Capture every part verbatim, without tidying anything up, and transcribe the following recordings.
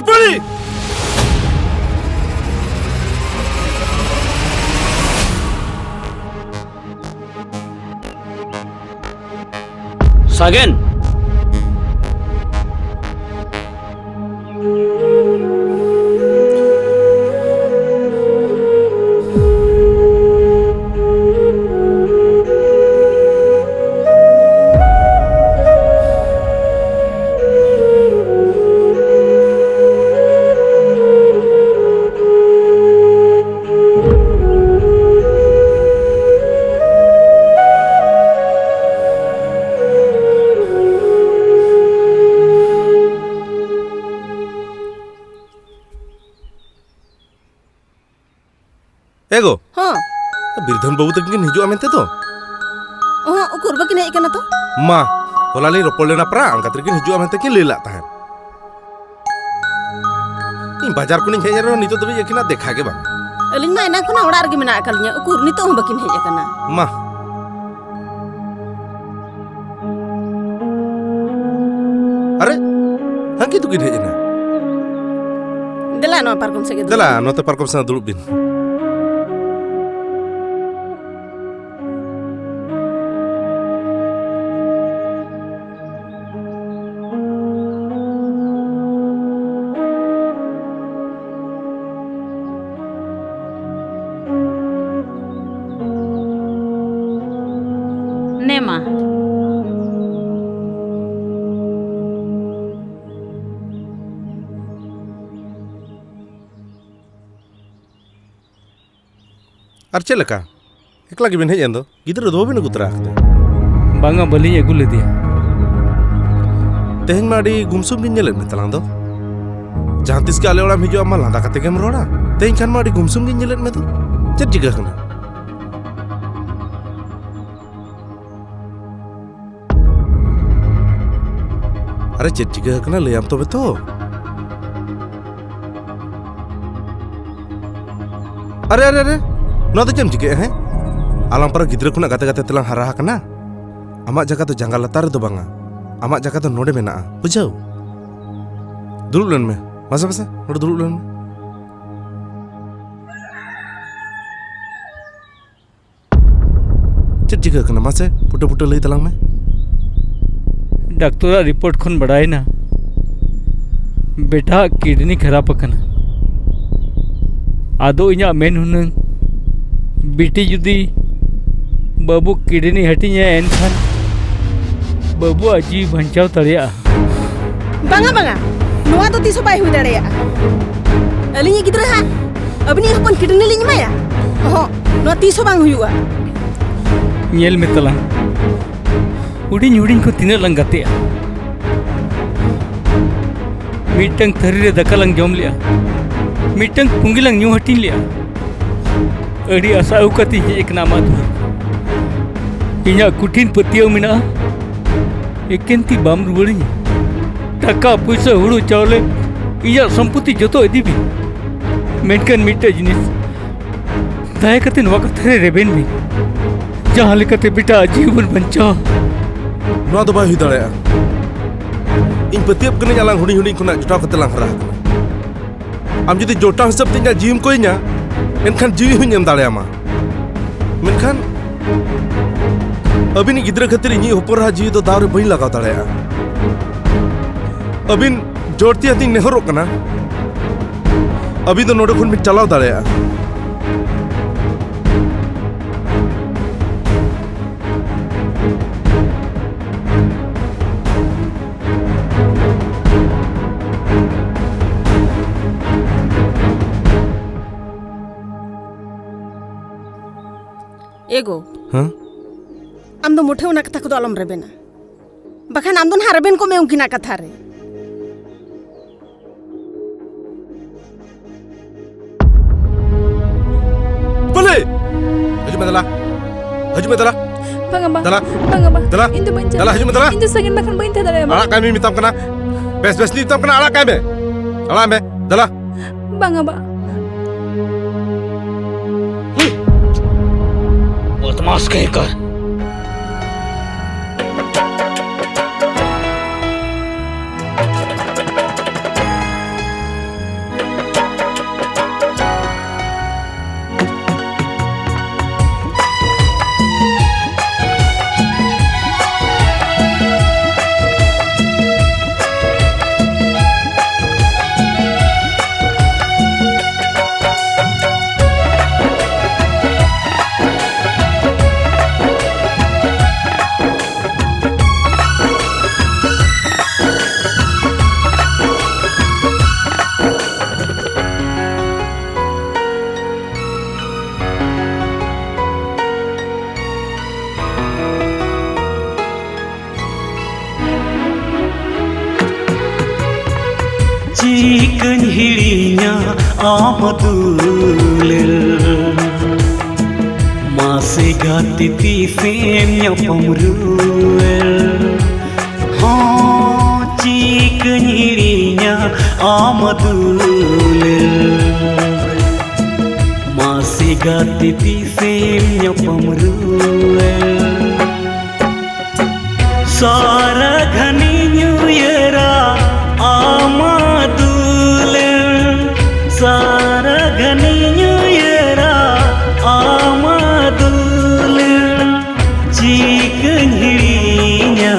ᱵᱟᱹᱲᱤ! ᱥᱟᱜᱮᱱ! ᱮᱜᱳ, ᱦᱚᱸ᱾ ᱵᱤᱨᱫᱷᱚᱱ ᱵᱟᱹᱵᱩ ᱛᱟᱹᱠᱤᱱ ᱠᱤᱱ ᱦᱤᱡᱩᱜᱼᱟ ᱢᱮᱱᱛᱮ ᱛᱚ? ᱚᱦᱚᱸ, ᱩᱠᱩᱨ ᱵᱟᱹᱠᱤᱱ ᱦᱮᱡ ᱟᱠᱟᱱᱟ ᱛᱚ? ᱢᱟ, ᱦᱚᱞᱟ ᱞᱤᱧ ᱨᱚᱯᱚᱲ ᱞᱮᱱᱟ ᱯᱨᱟ, ᱚᱱᱠᱟ ᱛᱮᱠᱤᱱ ᱦᱤᱡᱩᱜᱼᱟ ᱢᱮᱱᱛᱮ ᱠᱤᱱ ᱞᱟᱹᱭ ᱞᱟᱜ ᱛᱟᱦᱮᱸᱫ᱾ ᱤᱧ ᱵᱟᱡᱟᱨ ᱠᱷᱚᱱᱤᱧ ᱦᱮᱡ ᱮᱱ ᱨᱮᱦᱚᱸ ᱱᱤᱛᱚᱜ ᱫᱷᱟᱹᱵᱤᱡ ᱟᱹᱠᱤᱱᱟᱜ ᱫᱮᱠᱷᱟ ᱜᱮ ᱵᱟᱝ᱾ ᱟᱹᱞᱤᱧ ᱢᱟ ᱮᱱᱟᱝ ᱠᱷᱚᱱᱟᱜ ᱚᱲᱟᱜ ᱨᱮᱜᱮ ᱢᱮᱱᱟᱜ ᱟᱠᱟᱫ ᱞᱤᱧᱟ, ᱩᱠᱩᱨ ᱱᱤᱛᱚᱜ ᱦᱚᱸ ᱵᱟᱹᱠᱤᱱ ᱦᱮᱡ ᱟᱠᱟᱱᱟ᱾ ᱢᱟ᱾ ᱟᱨᱮ, ᱦᱟᱹᱱᱠᱤ ᱫᱚᱠᱤᱱ ᱦᱮᱡ ᱮᱱᱟ᱾ ᱫᱮᱞᱟ, ᱱᱚᱣᱟ ᱯᱟᱨᱠᱚᱢ ᱥᱮᱫ ᱜᱮ ᱫᱩᱲᱩᱵ ᱫᱮᱞᱟ, ᱵᱤᱱ᱾ ᱱᱚᱛᱮ ᱯᱟᱨᱠᱚᱢ ᱥᱮᱫ ᱫᱩᱲᱩᱵ ᱵᱤᱱ᱾ ᱱᱮ ᱢᱟ᱾ ᱟᱨ ᱪᱮᱫ ᱞᱮᱠᱟ? ᱮᱠᱞᱟ ᱜᱮᱵᱤᱱ ᱦᱮᱡ ᱮᱱ ᱫᱚ? ᱜᱤᱫᱽᱨᱟᱹ ᱫᱚ ᱵᱟᱵᱤᱱ ᱟᱹᱜᱩ ᱛᱚᱨᱟ ᱟᱠᱟᱫᱮᱭᱟ? ᱵᱟᱝᱟ, ᱵᱟᱹᱞᱤᱧ ᱟᱹᱜᱩ ᱞᱮᱫᱮᱭᱟ᱾ ᱛᱮᱦᱮᱧ ᱢᱟ ᱟᱹᱰᱤ ᱜᱩᱢᱥᱩᱢ ᱜᱤᱧ ᱧᱮᱞᱮᱫ ᱢᱮ ᱛᱟᱞᱟᱝ ᱫᱚ᱾ ᱡᱟᱦᱟᱸ ᱛᱤᱥ ᱜᱮ ᱟᱞᱮ ᱚᱲᱟᱜ ᱮᱢ ᱦᱤᱡᱩᱜᱼᱟ, ᱟᱢ ᱢᱟ ᱞᱟᱸᱫᱟ ᱠᱟᱛᱮ ᱜᱮᱢ ᱨᱚᱲᱟ᱾ ᱛᱮᱦᱮᱧ ᱠᱷᱟᱱ ᱢᱟ ᱟᱹᱰᱤ ᱜᱩᱢᱥᱩᱢ ᱜᱤᱧ ᱧᱮᱞᱮᱫ ᱢᱮ ᱫᱚ᱾ ᱪᱮᱫ ᱪᱤᱠᱟᱹ ᱠᱟᱱᱟ? ᱟᱨᱮ, ᱪᱮᱫ ᱪᱤᱠᱟᱹ ᱟᱠᱟᱱᱟ? ᱞᱟᱹᱭᱟᱢ ᱛᱚᱵᱮ ᱛᱚ᱾ ᱟᱨᱮ, ᱟᱨᱮ, ᱟᱨᱮ, ᱱᱚᱣᱟ ᱫᱚ ᱪᱮᱫ ᱮᱢ ᱪᱤᱠᱟᱹᱭᱮᱫᱼᱟ, ᱦᱮᱸ? ᱟᱞᱟᱝ ᱯᱟᱨᱟ ᱜᱤᱫᱽᱨᱟᱹ ᱠᱷᱚᱱᱟᱜ ᱜᱟᱛᱮ ᱜᱟᱛᱮ ᱛᱮᱞᱟᱝ ᱦᱟᱨᱟ ᱟᱠᱟᱱᱟ᱾ ᱟᱢᱟᱜ ᱡᱟᱭᱜᱟ ᱫᱚ ᱡᱟᱸᱜᱟ ᱞᱟᱛᱟᱨ ᱨᱮᱫᱚ ᱵᱟᱝᱟ, ᱟᱢᱟᱜ ᱡᱟᱭᱜᱟ ᱫᱚ ᱱᱚᱰᱮ ᱢᱮᱱᱟᱜᱼᱟ, ᱵᱩᱡᱷᱟᱹᱣ? ᱫᱩᱲᱩᱵ ᱞᱮᱱ ᱢᱮ᱾ ᱢᱟᱥᱮ, ᱢᱟᱥᱮ, ᱱᱚᱰᱮ ᱫᱩᱲᱩᱵ ᱞᱮᱱ ᱢᱮ᱾ ᱪᱮᱫ ᱪᱤᱠᱟᱹᱜ ᱠᱟᱱᱟ? ᱢᱟᱥᱮ, ᱯᱷᱩᱴᱟᱹ ᱯᱷᱩᱴᱟᱹ ᱞᱟᱹᱭ ᱛᱟᱞᱟᱝ ᱢᱮ᱾ ᱰᱟᱠᱛᱚᱨᱟᱜ ᱨᱤᱯᱳᱨᱴ ᱠᱷᱚᱱ ᱵᱟᱲᱟᱭᱮᱱᱟ, ᱵᱮᱴᱟᱣᱟᱜ ᱠᱤᱰᱱᱤ ᱠᱷᱟᱨᱟᱯ ᱟᱠᱟᱱᱟ᱾ ᱟᱫᱚ ᱤᱧᱟᱜ ᱢᱮᱱ ᱦᱩᱱᱟᱹᱝ, ᱵᱤᱴᱤ ᱡᱩᱫᱤ ᱵᱟᱹᱵᱩ ᱠᱤᱰᱱᱤ ᱦᱟᱹᱴᱤᱧᱟᱭ, ᱮᱱᱠᱷᱟᱱ ᱵᱟᱹᱵᱩᱣᱟᱜ ᱡᱤᱣᱤ ᱵᱟᱧᱪᱟᱣ ᱫᱟᱲᱮᱭᱟᱜᱼᱟ᱾ ᱵᱟᱝᱟ, ᱵᱟᱝᱟ, ᱱᱚᱣᱟ ᱫᱚ ᱛᱤᱥ ᱦᱚᱸ ᱵᱟᱭ ᱦᱩᱭ ᱫᱟᱲᱮᱭᱟᱜᱼᱟ᱾ ᱟᱹᱞᱤᱧᱤᱡ ᱜᱤᱫᱽᱨᱟᱹ ᱦᱟᱸᱜ ᱟᱹᱵᱤᱱᱤᱡ ᱦᱚᱯᱚᱱ ᱠᱤᱰᱱᱤ ᱞᱤᱧ ᱮᱢᱟᱭᱟ? ᱚᱦᱚᱸ, ᱱᱚᱣᱟ ᱛᱤᱥ ᱦᱚᱸ ᱵᱟᱝ ᱦᱩᱭᱩᱜᱼᱟ᱾ ᱧᱮᱞ ᱢᱮ ᱛᱟᱞᱟᱝ, ᱦᱩᱰᱤᱧ ᱦᱩᱰᱤᱧ ᱠᱷᱚᱱ ᱛᱤᱱᱟᱹᱜ ᱞᱟᱝ ᱜᱟᱛᱮᱜᱼᱟ, ᱢᱤᱫᱴᱟᱝ ᱛᱷᱟᱹᱨᱤ ᱨᱮ ᱫᱟᱠᱟ ᱞᱟᱝ ᱡᱚᱢ ᱞᱮᱜᱼᱟ, ᱢᱤᱫᱴᱟᱝ ᱯᱩᱸᱜᱤ ᱞᱟᱝ ᱧᱩ ᱦᱟᱹᱴᱤᱧ ᱞᱮᱜᱼᱟ᱾ ᱟᱹᱰᱤ ᱟᱥᱟ ᱟᱹᱜᱩ ᱠᱟᱛᱮᱧ ᱦᱮᱡ ᱟᱠᱟᱱᱟ ᱟᱢᱟᱜ ᱫᱩᱣᱟᱹᱨ᱾ ᱤᱧᱟᱜ ᱠᱩᱴᱷᱤᱱ ᱯᱟᱹᱛᱭᱟᱹᱣ ᱢᱮᱱᱟᱜᱼᱟ, ᱮᱠᱮᱱ ᱛᱤ ᱵᱟᱢ ᱨᱩᱣᱟᱹᱲᱟᱹᱧᱟ᱾ ᱴᱟᱠᱟ ᱯᱩᱭᱥᱟᱹ, ᱦᱩᱲᱩ ᱪᱟᱣᱞᱮ, ᱤᱧᱟᱜ ᱥᱚᱢᱯᱚᱛᱤ ᱡᱚᱛᱚ ᱤᱫᱤ ᱵᱤᱱ, ᱢᱮᱱᱠᱷᱟᱱ ᱢᱤᱫᱴᱟᱝ ᱡᱤᱱᱤᱥ, ᱫᱟᱭᱟ ᱠᱟᱛᱮ ᱱᱚᱣᱟ ᱠᱟᱛᱷᱟ ᱨᱮ ᱨᱮᱵᱮᱱ ᱵᱤᱱ, ᱡᱟᱦᱟᱸ ᱞᱮᱠᱟᱛᱮ ᱵᱮᱴᱟ ᱟᱜ ᱡᱤᱣᱤ ᱵᱚᱱ ᱵᱟᱧᱪᱟᱣᱟ᱾ ᱱᱚᱣᱟ ᱫᱚ ᱵᱟᱭ ᱦᱩᱭ ᱫᱟᱲᱮᱭᱟᱜᱼᱟ᱾ ᱤᱧ ᱯᱟᱹᱛᱭᱟᱹᱜ ᱠᱟᱹᱱᱟᱹᱧ, ᱟᱞᱟᱝ ᱦᱩᱰᱤᱧ ᱦᱩᱰᱤᱧ ᱠᱷᱚᱱᱟᱜ ᱡᱚᱴᱟᱣ ᱠᱟᱛᱮ ᱞᱟᱝ ᱦᱟᱨᱟ ᱟᱠᱟᱱᱟ᱾ ᱟᱢ ᱡᱩᱫᱤ ᱡᱚᱴᱟᱣ ᱦᱤᱥᱟᱹᱵ ᱛᱮ ᱤᱧᱟᱜ ᱡᱤᱣᱤᱢ ᱠᱚᱭᱤᱧᱟ, ᱮᱱᱠᱷᱟᱱ ᱡᱤᱣᱤ ᱦᱚᱸᱧ ᱮᱢ ᱫᱟᱲᱮᱭᱟᱢᱟ᱾ ᱢᱮᱱᱠᱷᱟᱱ ᱟᱹᱵᱤᱱᱤᱡ ᱜᱤᱫᱽᱨᱟᱹ ᱠᱷᱟᱹᱛᱤᱨ ᱤᱧᱤᱡ ᱦᱚᱯᱚᱱ ᱮᱨᱟ ᱡᱤᱣᱤ ᱫᱚ ᱫᱟᱣ ᱨᱮ ᱵᱟᱹᱧ ᱞᱟᱜᱟᱣ ᱫᱟᱲᱮᱭᱟᱜᱼᱟ᱾ ᱟᱹᱵᱤᱱ ᱡᱳᱨ ᱛᱤ ᱟᱹᱛᱤᱧ ᱱᱮᱦᱚᱨᱚᱜ ᱠᱟᱱᱟ, ᱟᱹᱵᱤᱱ ᱫᱚ ᱱᱚᱰᱮ ᱠᱷᱚᱱ ᱵᱤᱱ ᱪᱟᱞᱟᱣ ᱫᱟᱲᱮᱭᱟᱜᱼᱟ᱾ ᱮ ᱜᱳ᱾ ᱦᱮᱸ? ᱟᱢ ᱫᱚ ᱢᱩᱴᱷᱟᱹ ᱚᱱᱟ ᱠᱟᱛᱷᱟ ᱠᱚᱫᱚ ᱟᱞᱚᱢ ᱨᱮᱵᱮᱱᱟ, ᱵᱟᱠᱷᱟᱱ ᱟᱢ ᱫᱚ ᱱᱟᱦᱟᱜ ᱨᱮᱵᱮᱱ ᱠᱚᱜ ᱢᱮ ᱩᱱᱠᱤᱱᱟᱜ ᱠᱟᱛᱷᱟ ᱨᱮ᱾ ᱵᱚᱞᱮ! ᱦᱤᱡᱩᱜ ᱢᱮ ᱫᱮᱞᱟ᱾ ᱦᱤᱡᱩᱜ ᱢᱮ ᱫᱮᱞᱟ᱾ ᱵᱟᱝᱟ, ᱵᱟ᱾ ᱫᱮᱞᱟ᱾ ᱵᱟᱝᱟ, ᱵᱟ᱾ ᱫᱮᱞᱟ᱾ ᱤᱧ ᱫᱚ ᱵᱟᱹᱧ ᱪᱟᱞᱟᱜᱼᱟ᱾ ᱫᱮᱞᱟ, ᱦᱤᱡᱩᱜ ᱢᱮ ᱫᱮᱞᱟ᱾ ᱤᱧ ᱫᱚ ᱥᱟᱺᱜᱤᱧ ᱵᱟᱠᱷᱟᱱ ᱵᱟᱹᱧ ᱛᱟᱦᱮᱸ ᱫᱟᱲᱮᱭᱟᱜᱼᱟ, ᱵᱟ᱾ ᱟᱲᱟᱜ ᱠᱟᱭ ᱢᱮᱧ ᱢᱮᱛᱟᱢ ᱠᱟᱱᱟ᱾ ᱵᱮᱥ ᱵᱮᱥ ᱤᱧ ᱢᱮᱛᱟᱢ ᱠᱟᱱᱟ, ᱟᱲᱟᱜ ᱠᱟᱭ ᱢᱮ᱾ ᱟᱲᱟᱜ ᱢᱮ᱾ ᱫᱮᱞᱟ᱾ ᱵᱟᱝᱟ, ᱵᱟ᱾ बदमाश कहीं का। ᱪᱤᱠᱟᱹᱧ ᱦᱤᱲᱤᱧᱟ ᱟᱢ ᱫᱩᱞᱟᱹᱲ, ᱢᱟᱥᱮ ᱜᱟᱛᱮ ᱛᱤᱥᱮᱢ ᱧᱟᱯᱟᱢ ᱨᱩᱣᱟᱹᱲ? ᱦᱚᱸ, ᱪᱤᱠᱟᱹᱧ ᱦᱤᱲᱤᱧᱟ ᱟᱢ ᱫᱩᱞᱟᱹᱲ, ᱢᱟᱥᱮ ᱜᱟᱛᱮ ᱛᱤᱥᱮᱢ ᱧᱟᱯᱟᱢ ᱨᱩᱣᱟᱹᱲ? ᱥᱟᱨᱟ ᱜᱷᱟᱱᱤᱧ ᱩᱭᱦᱟᱹᱨᱟ ᱟᱢᱟᱜ ᱫᱩᱞᱟᱹᱲ, ᱥᱟᱨᱟ ᱜᱷᱟᱱᱤᱧ ᱩᱭᱦᱟᱹᱨᱟ ᱟᱢᱟᱜ ᱫᱩᱞᱟᱹᱲ᱾ ᱪᱤᱠᱟᱹᱧ ᱦᱤᱲᱤᱧᱟ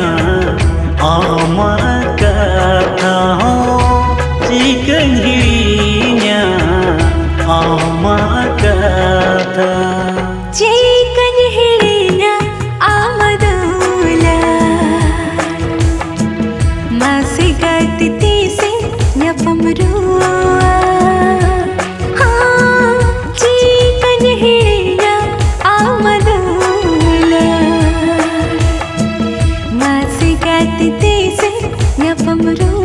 ᱟᱢᱟᱜ ᱠᱟᱛᱷᱟ ᱦᱚᱸ, ᱪᱤᱠᱟᱹᱧ ᱦᱤᱲᱤᱧᱟ ᱟᱢᱟᱜ ᱠᱟᱛᱷᱟ᱾ ᱪᱤᱠᱟᱹᱧ ᱦᱤᱲᱤᱧᱟ ᱟᱢ ᱫᱩᱞᱟᱹᱲ, ᱢᱟᱥᱮ ᱜᱟᱛᱮ ᱛᱤᱥᱮ ᱧᱟᱯᱟᱢ ᱨᱩᱣᱟᱹᱲ? ᱦᱚᱸ, ᱪᱤᱠᱟᱹᱧ ᱦᱤᱲᱤᱧᱟ ᱟᱢ ᱫᱩᱞᱟᱹᱲ, ᱢᱟᱥᱮ ᱜᱟᱛᱮ ᱛᱤᱥᱮ ᱧᱟᱯᱟᱢ ᱨᱩᱣᱟᱹᱲ?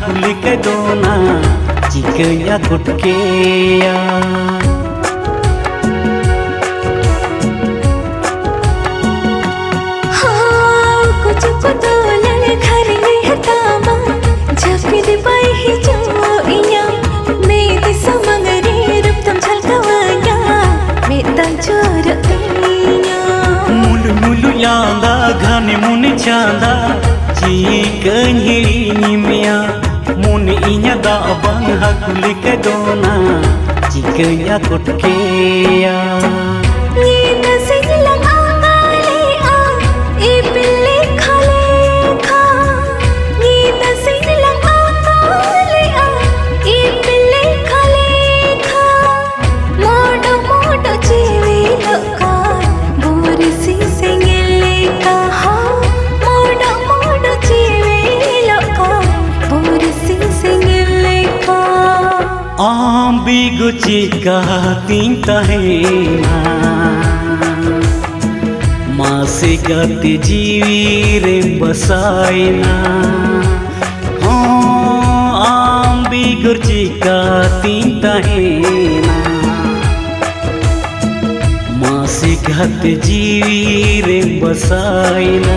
ᱠᱩᱞᱤ ᱠᱮᱫᱚᱱᱟ, ᱪᱤᱠᱟᱹᱧ ᱟᱠᱚᱴ ᱠᱮᱭᱟ᱾ ᱦᱟᱣ, ᱠᱩᱪᱩ ᱠᱚᱫᱚ ᱞᱟᱞᱮ ᱠᱷᱟᱨᱤ ᱦᱟᱛᱟᱢᱟ, ᱡᱟᱹᱯᱤᱫ ᱵᱟᱭ ᱦᱤᱡᱩᱜ ᱤᱧᱟ᱾ ᱢᱮᱫ ᱥᱟᱢᱟᱝ ᱨᱮ ᱨᱩᱯ ᱛᱟᱢ ᱡᱷᱟᱞᱠᱟᱣᱟᱧᱟ, ᱢᱮᱫ ᱫᱟᱜ ᱡᱚᱨᱚᱜ ᱛᱤᱧᱟ᱾ ᱢᱩᱞᱩ ᱢᱩᱞᱩ ᱞᱟᱸᱫᱟ, ᱜᱷᱟᱱᱮ ᱢᱚᱱᱮ ᱪᱟᱸᱫᱟ, ᱪᱤᱠᱟᱹᱧ ᱦᱤᱲᱤᱧ ᱢᱮᱭᱟ᱾ ᱢᱚᱱᱮ ᱤᱧᱟᱹᱜ ᱫᱟᱜ ᱵᱟᱝ ᱦᱟᱹᱠᱩ ᱞᱮᱠᱟ ᱫᱚᱱᱟ, ᱪᱤᱠᱟᱹᱧ ᱟᱠᱚᱴ ᱠᱮᱭᱟ᱾ ᱧᱤᱫᱟᱹ ᱥᱤᱧ ᱞᱟᱝ ᱟᱸᱜᱟ ᱞᱮᱜᱼᱟ, ᱤᱯᱤᱞ ᱞᱮᱠᱷᱟ ᱞᱮᱠᱷᱟ᱾ ᱧᱤᱫᱟᱹ ᱥᱤᱧ ᱞᱟᱝ ᱟᱸᱜᱟ ᱞᱮᱜᱼᱟ, ᱤᱯᱤᱞ ᱞᱮᱠᱷᱟ ᱞᱮᱠᱷᱟ᱾ ᱢᱚᱰᱚ ᱢᱚᱰᱚ ᱡᱤᱣᱤ ᱞᱚᱜ ᱠᱟᱱ ᱵᱩᱨᱥᱤ ᱥᱮᱸᱜᱮᱞ ᱞᱮᱠᱟ, ᱦᱚ᱾ ᱢᱚᱰᱚ ᱢᱚᱰᱚ ᱡᱤᱣᱤ ᱞᱚᱜ ᱠᱟᱱ ᱵᱩᱨᱥᱤ ᱥᱮᱸᱜᱮᱞ ᱞᱮᱠᱟ᱾ ᱟᱢ ᱵᱮᱜᱚᱨ ᱪᱮᱠᱟᱛᱤᱧ ᱛᱟᱦᱮᱱᱟ? ᱢᱟᱥᱮ ᱜᱟᱛᱮ ᱡᱤᱣᱤ ᱨᱮᱢ ᱵᱟᱥᱟᱭᱮᱱᱟ᱾ ᱦᱚᱸ, ᱟᱢ ᱵᱮᱜᱚᱨ ᱪᱤᱠᱟᱹᱛᱤᱧ ᱛᱟᱦᱮᱱᱟ? ᱢᱟᱥᱮ ᱜᱟᱛᱮ ᱡᱤᱣᱤ ᱨᱮᱢ ᱵᱟᱥᱟᱭᱮᱱᱟ᱾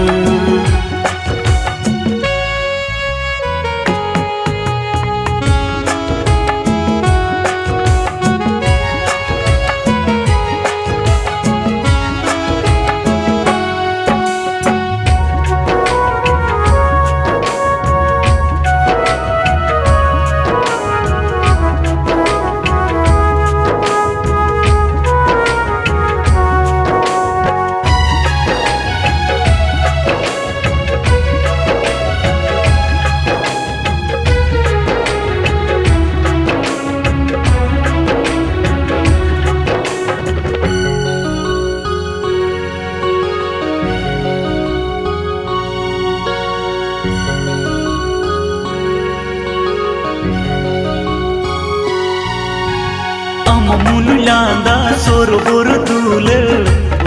ᱟᱢ ᱢᱩᱞᱩᱡ ᱞᱟᱸᱫᱟ ᱥᱚᱨᱵᱚᱨ ᱫᱩᱞᱟᱹᱲ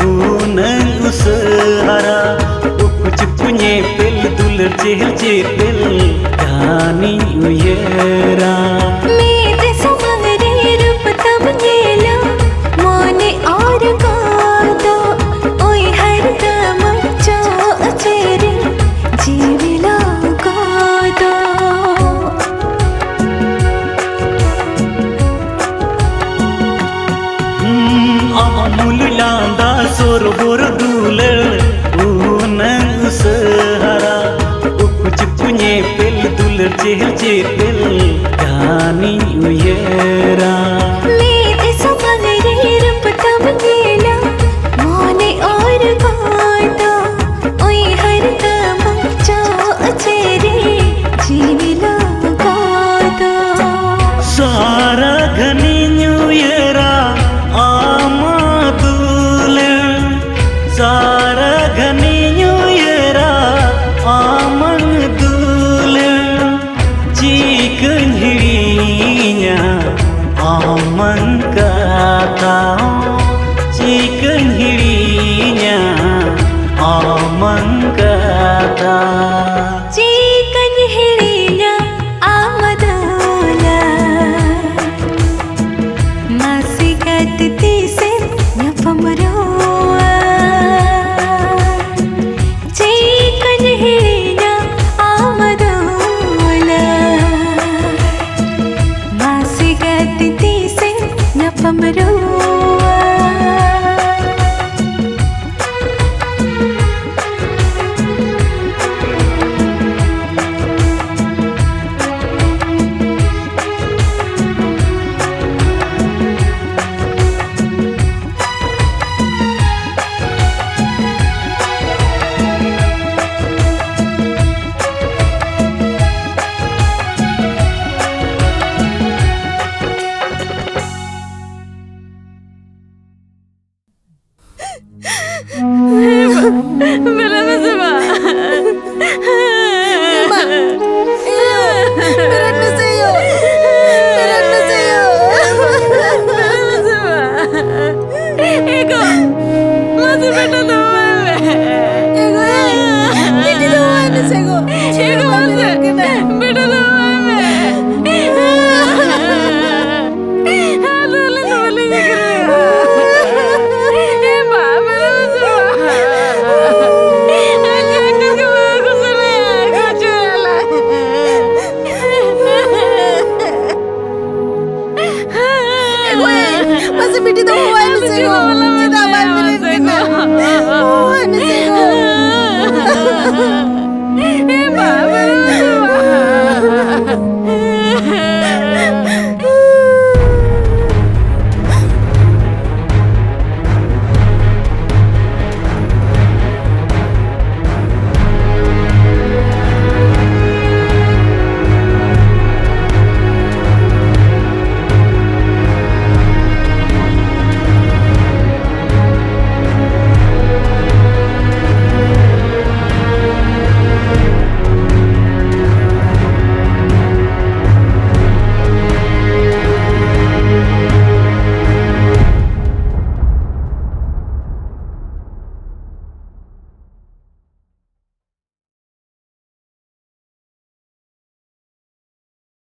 ᱩᱱᱟᱹᱝ ᱩᱥᱟᱹᱨᱟ, ᱩᱠᱩ ᱪᱩᱠᱩ ᱧᱮᱯᱮᱞ ᱫᱩᱞᱟᱹᱲ ᱪᱮᱦᱮᱞ ᱪᱮᱯᱮᱞ᱾ ᱟᱹᱱᱤᱧ ᱩᱭᱦᱟᱹᱨᱟ᱾ ᱢᱮᱫ ᱥᱟᱢᱟᱝ ᱨᱮ ᱨᱩᱯ ᱛᱟᱢ ᱧᱮᱞᱟ, ᱢᱚᱱᱮ ᱚᱨ ᱜᱚᱫᱚᱜ, ᱩᱭᱦᱟᱹᱨ ᱛᱟᱢ ᱪᱚᱜ ᱪᱮᱨᱮ ᱡᱤᱣᱤ ᱞᱚᱜᱚᱫᱚᱜ᱾ ᱦᱩᱸ, ᱟᱢ ᱢᱩᱞᱩᱡ ᱞᱟᱸᱫᱟ ᱥᱚᱨᱵᱚᱨ ᱫᱩᱞᱟᱹᱲ ᱩᱱᱟᱹᱝ ᱩᱥᱟᱹᱦᱟᱨᱟ, ᱩᱠᱩ ᱪᱩᱠᱩ ᱧᱮᱯᱮᱞ ᱫᱩᱞᱟᱹᱲ ᱪᱮᱦᱮᱞ ᱪᱮᱯᱮᱞ ᱜᱟᱱᱤᱧ ᱩᱭᱦᱟᱹᱨᱟ᱾ ᱢᱮᱫ ᱥᱟᱢᱟᱝ ᱨᱮ ᱨᱩᱯ ᱛᱟᱢ ᱧᱮᱞᱟ, ᱢᱚᱱᱮ ᱚᱨ ᱜᱚᱫᱚᱜ, ᱩᱭᱦᱟᱹᱨ ᱛᱟᱢ ᱪᱚᱜ ᱪᱮᱨᱮ ᱡᱤᱣᱤ ᱞᱚᱜᱚᱫᱚᱜ᱾ ᱥᱟᱨᱟ ᱜᱷᱟᱱᱤᱧ ᱩᱭᱦᱟᱹᱨᱟ ᱟᱢᱟᱜ ᱫᱩᱞᱟᱹᱲ, ᱥᱟᱨᱟ ᱜᱷᱟᱱᱤᱧ ᱩᱭᱦᱟᱹᱨᱟ ᱟᱢᱟᱝ ᱫᱩᱞᱟᱹᱲ᱾ ᱪᱤᱠᱟᱹᱧ ᱦᱤᱲᱤᱧᱟ ᱟᱢᱟᱝ ᱠᱟᱛᱷᱟ, ᱪᱤᱠᱟᱹᱧ ᱦᱤᱲᱤᱧᱟ ᱟᱢᱟᱝ ᱠᱟᱛᱷᱟ᱾ ᱪᱤᱠᱟᱹᱧ ᱦᱤᱲᱤᱧᱟ ᱟᱢ ᱫᱩᱞᱟᱹᱲ, ᱢᱟᱥᱮ ᱜᱟᱛᱮ ᱛᱤᱥᱮᱢ ᱧᱟᱯᱟᱢ ᱨᱩᱣᱟᱹᱲ? ᱪᱤᱠᱟᱹᱧ ᱦᱤᱲᱤᱧᱟ ᱟᱢ ᱫᱩᱞᱟᱹᱲ, ᱢᱟᱥᱮ ᱜᱟᱛᱮ ᱛᱤᱥᱮᱢ ᱧᱟᱯᱟᱢ ᱨᱩᱣᱟᱹᱲ?